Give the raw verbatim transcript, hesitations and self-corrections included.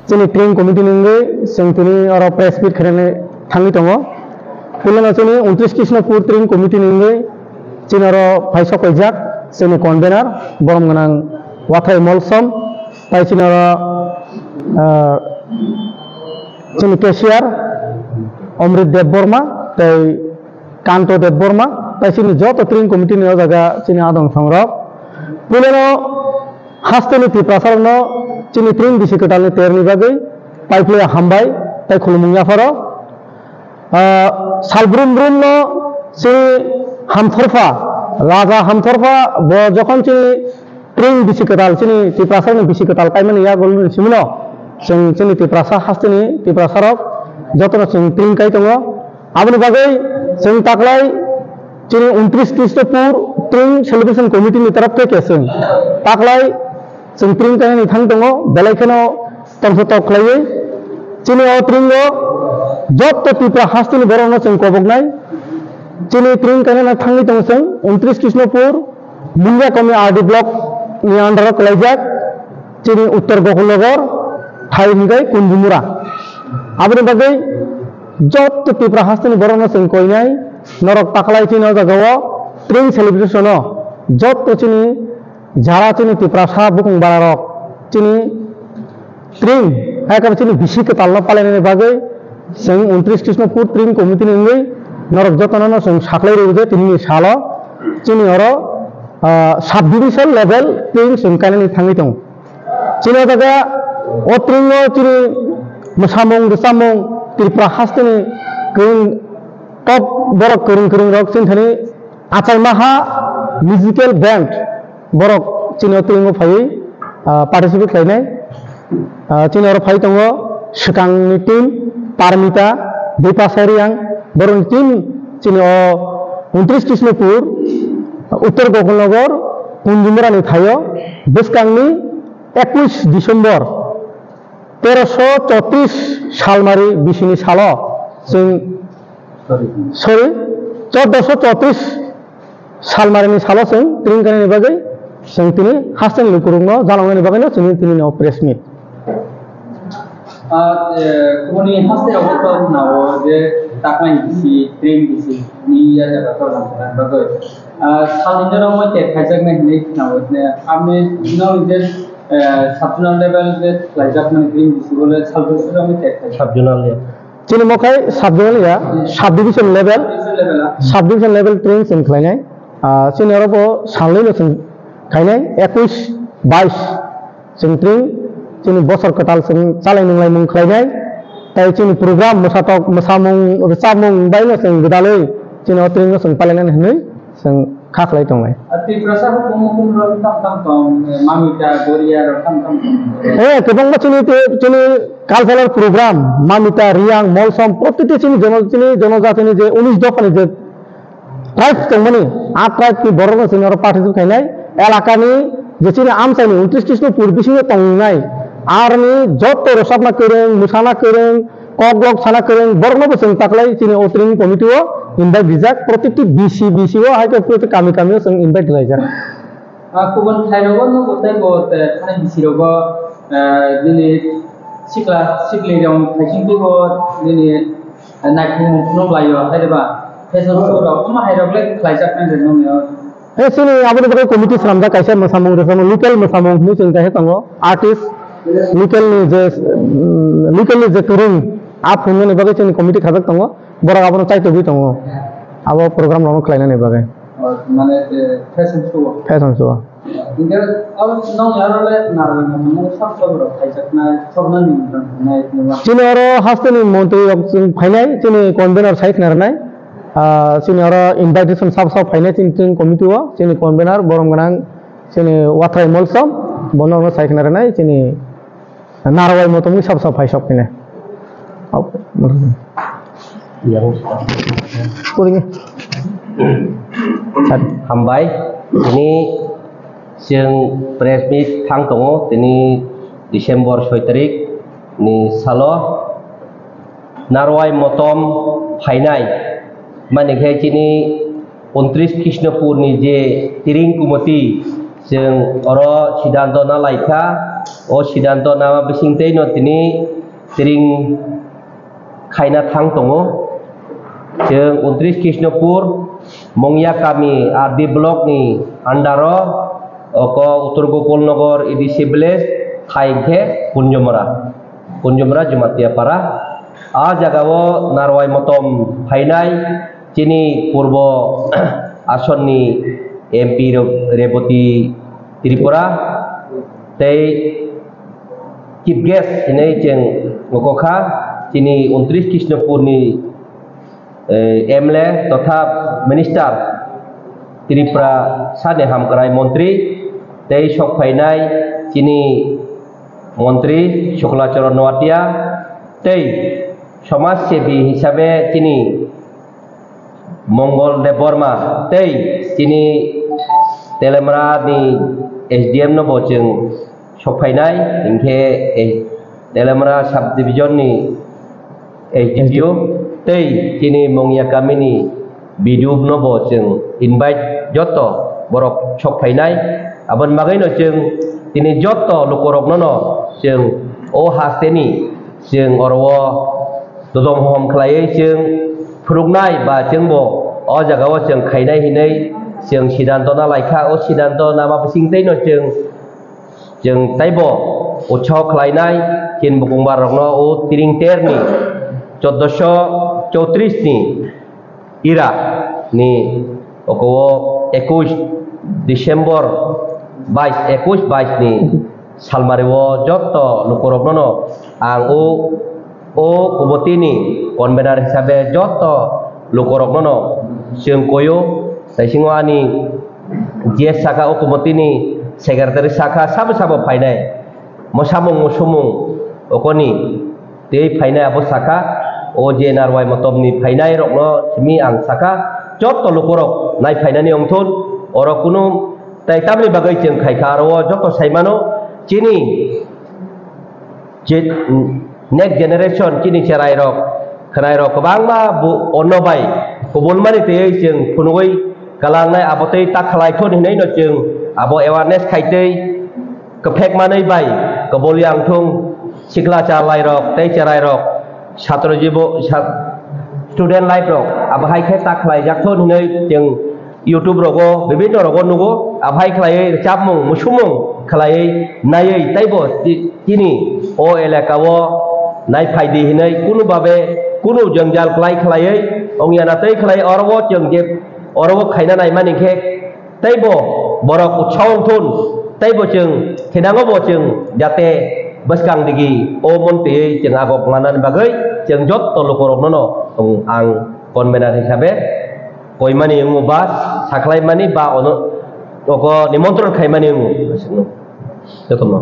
Chini tring committee ni wngwi chwng tini oro press meet khainani thangwi tongo. Puilano chini untris Krishnapur tring committee ni wngwi chini oro phai sok paijak chini convener borom gwnang Wathai Molsom, tai chini oro, ah, chini cashier Omrit Debbarma tei Kanto Debbarma, tai chini joto tring committee ni o jaga chini adong songrok. Puilano hasteni Tiprasarokno chini tring bisi kwtalni terni bagwi paiphlaiya hambai tei khulumung yapharo. Ah, sal brum brumno chini Hamthorpha, Raja Hamthorpha bo jokhon chini tring bisi kwtal, chini Tiprasarokni bisi kwtal kaimani yagulni simino chwng chini Tiprasa hasteni Tiprasarok jotono chwng tring kai tongo. Aboni bagwi chwng taklai chini untris Krishnapur tring celebration committee ni taraf khe chwng taklai chwng tring kainani thang tongo, belai kheno tongthotok khlaiwi. Chini o tring o joto Tripura hasteni borokno chwng koboknai. Chini tring kainana thangwi tongo chwng untris Krishnapur, Mundiakomi R D block ni under o kwlaijak, chini Uttor Gokulnagar, thai hwnkhe Kunjumura. Aboni bagwi joto Tripura hasteni borokno chwng koinai, norok taklai chini o jagao tring celebration o joto chini jara chini Tiprasa bukung bararok chini tring, hai khe chini bisi kwtalno palainani bagwi chwng untris Krishnapur tring committee ni wngwi norok jotono no chwng saklai rw je tinini salo chini oro, ah, sub division level tring chwng kainani thangwi tongo. Chini o jaga o tring o chini mwsamung rwchapmung Tripura hasteni kwrwng top borok kwrwng kwrwng rok chini thani Achai Maha musical band borok chini o tring o phaiwi, ah, participate khlainai. Ah, chini oro phai tongo swkangni team, Parmita, Bipasa Reang, borokni team chini o untris Krishnapur, Uttor Gokulnagar, Kunjumura ni thaio bwskangni ekwis December teroso chotris salmari bisini salo chwng, sorry, chordoso chotris salmarini salo chwng tring kainani bagwi chwng tini hasteni lukurokno janoknani bagwino chini tini no press meet. Ah, eh, kubuni haste rogo to nao je takmai bisi, tring bisi, ni ya jaga to jang bagwi. Ah, salni norok mo tek khaijak nai hinwi nao ne, amni no je, eh, sub zonal level je khlaijak nai tring bisi bole sal bisi rok mo tek khaijak. Sub zonal level. Chini mo khai sub zonal ya, sub division level, sub division level tring chwng khlainai. Ah, chini oro bo salnwi no chwng khainai, ekwis, bais chwng tring, chini bosor kwtal chwng chalai nwnglai mung khlainai. Tai chini program mwsatok, mwsamung, rwchapmung bai no chwng gwdalwi chini o tring no chwng palainani hinwi chwng kha khlai tongnai. A Tiprasa hukumu kumro tam tam tong, eh, Mamita, Goria ro tam tam tong. Eh, kwbangma chini te, chini cultural program, Mamita, Reang, Molsom, protiti chini jono, chini jonojatini je unis dophani je tribe tongmani, a tribe ni borok no chini oro participate khainai, elaka ni je chini amchai ni untris Krishnapur bisingo tongnai, aroni joto rwchapna kwrwng, mwsana kwrwng, kok lok sana kwrwng borokno bo chwng taklai chini o training committee o invite rijak, protiti B C, B C o hai khe proti kami kami o chwng invite rijak. Ah, kubun thai rogo nugo tei bo, eh, thani B C rogo, eh, nini sikla sikli rong thaising tei bo nini, eh, naithok phunuk laio hai ba fashion show rok tamo hai rok le khlaijak nai rwngmani o. He, chini aboni bagwi committee swnamjak kaisa mwsamung rwchapmung, local mwsamung hinwi chwng kaisa tongo, artist, local ni je, mm, local ni je kwrwng, a phunuknani bagwi chini committee khajak tongo, borok abono chaitogwi tongo, abo program rokno khlainani bagwi. O, mane, eh, fashion show. Fashion show. Hinkhe abo nong aro le narwkna mane sok sok rok khaijaknai, soknani rok nai. Chini oro hasteni montri rok chwng phainai, chini convener sai khna rwnai. Ah, chini oro invitation sab sab phainai chini, chini committee o, chini convener borom gwnang chini Wathrai Molsom, bono ono sai khna rwnai chini Narwai Motomwi sab sab phai sok phainai. Au, motom. Yang. Kuring. Hambai, ini chwng press meet thang tongo, tini December soi tarik ni salo. Narwai Motom phainai, mani khe chini untris Krishnapur ni je Tring Kumoti, Chwng oro siddhanto na laikha, o siddhanto nama bisingtwi no tini tring khaina thang tongo. Chwng untris Krishnapur, Mongya kami R D block ni under o, oko Uttor Gokul Nagar A D C village, hai khe Kunjomora, Kunjomora Jumatia Para. A jaga o narwai motom phainai chini purbo asonni M P Re-, Reboti Tripura tei chief guest hinwi chwng nukokha chini untris Krishnapur ni, eh, M L A totha minister Tripura sani hamkrai montri tei sok phainai chini montri Shukla Charan Noatia tei somaj sebi hisabe chini Mongol Debbarma tei chini Telemra ni S D M no bo chwng sok phainai, hinkhe, eh, Telemra sub division ni S D P O tei chini Mongya kami ni B D O no bo chwng invite joto borok sok phainai. Aboni bagwi no chwng tini joto lukorok no no chwng o haste ni chwng oro o dodom hom khlaiwi chwng phunuknai ba chwngbo o jaga o chwng khainai hinwi chwng siddhanto na laikha. O siddhanto nama bisingtwi no chwng, chwng taibo utsaho khlainai chini bukungbar rokno o tring ter ni choddoso chowtris ni ira ni oko o ekush December bais, ekush bais ni salmari o joto lukorokno no ang o, o committee ni convener hisabe joto lukorokno no chwng koyo. Taisingo ani G S saka o committee ni secretary saka sabo sabo phainai. Mosamung musumung okoni tei phainai abo saka, o je narwai motom ni phainai rokno simi ang saka, joto lukorok nai phainani wngthun, oro kunu tai tamni bagwi chwng khaikha, aro o joto saimano chini je next generation chini cherai rok, khwnai rok kwbangma bo onno bai kubulmani tei chwng phunugwi kalangnai abo tei ta khlai thun hinwi no chwng abo awareness khai tei kwphek manwi bai kwbul yang thung sikla charlai rok tei cherai rok satro jibo sat-, student life rok abo hai khe ta khlai jak thun hinwi chwng YouTube rogo bibinno rogo nugo abo hai khlaiwi rwchapmung musumung khlaiwi naiwi teibo ti-, tini o elaka o nai phaidi hinwi kunu babe kunu jwngjal klai khlaiwi wngya na tei khlai oro o chwng je oro o khaina naimani khe teibo borok utsaho wngthun, teibo chwng thinango bo chwng jate bwskang digi o mon twiwi chwng agok manani bagwi chwng jotto lukorokno no ang convener hisabe koimani wngo ba sakhlaimani ba ono oko nimontron khaimani wngo jotono.